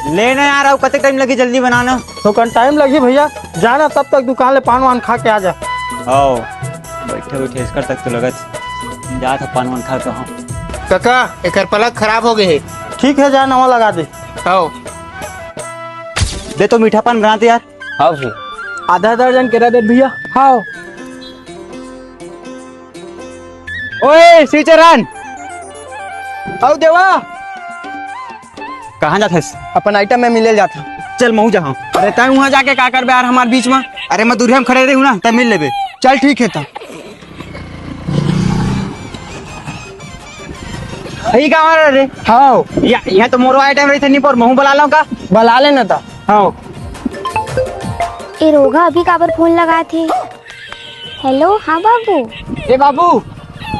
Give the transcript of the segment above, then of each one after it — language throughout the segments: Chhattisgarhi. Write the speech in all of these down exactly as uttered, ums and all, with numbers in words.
ले ना यार, अउ कतेक टाइम लगही जल्दी बनाना। तो कन टाइम लगही भैया, जा ना तब तक दुकान ले पान वान खा के आ जा। आओ, बैठे बैठे इसकर तक तो लगत। जा था पान वान खा के, हाँ। कका, एकर पलक खराब हो गए हे। ठीक है, जा नवा लगा दे। आओ। दे तो मीठा पान बनाते यार। हाँ भैया। आधा दर्जन केरा दे भैया। हाँ। ओए शिवचरण, आओ देवा। कहाँ जात हस? अपन आइटम में मिले जात हूँ। चल महू जाहूँ। अरे तय वहाँ जाके का करबे यार हमार बीच में? अरे मैं दूरिया में खड़े रही हूँ ना, तब मिल लेबे। चल ठीक है तब। यही का हमारा रे? हाँ। या, यहाँ तो मोरो आइटम रही थे नहीं पर महू बुला लो का? बुला लेना था। हाँ। ए रोगा अभी काबर फोन लगा थे? हेलो, हाँ बाबू। ए बाबू,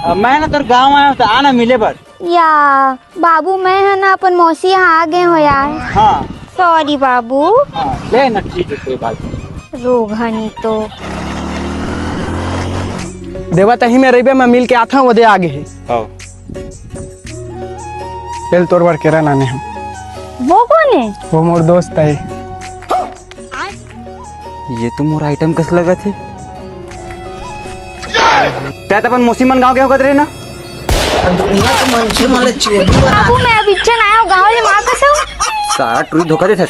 अ, मैं ना तोर गांव आया हूँ तो आना मिले बर। या बाबू, मैं है ना अपन मौसी यहाँ आ गए हो यार। हाँ। सॉरी बाबू। हाँ, ले ना, ठीक है, कोई बात नहीं। रोगा नहीं तो। देवा तही में रहिबे, मैं मिल के आता हूँ, वो दे आगे है। हाँ। चल तोर बर केरा लाने हम। वो कौन है? वो मोर दोस्त है। ये तो मोर आइटम कस लगत हे। तै त अपन मौसी मन गाँव के होकत रहे ना। बाबू, मैं अभी चन आया हूँ गाँव ले, माँ कसम। सारा टुरी धोखा देथस।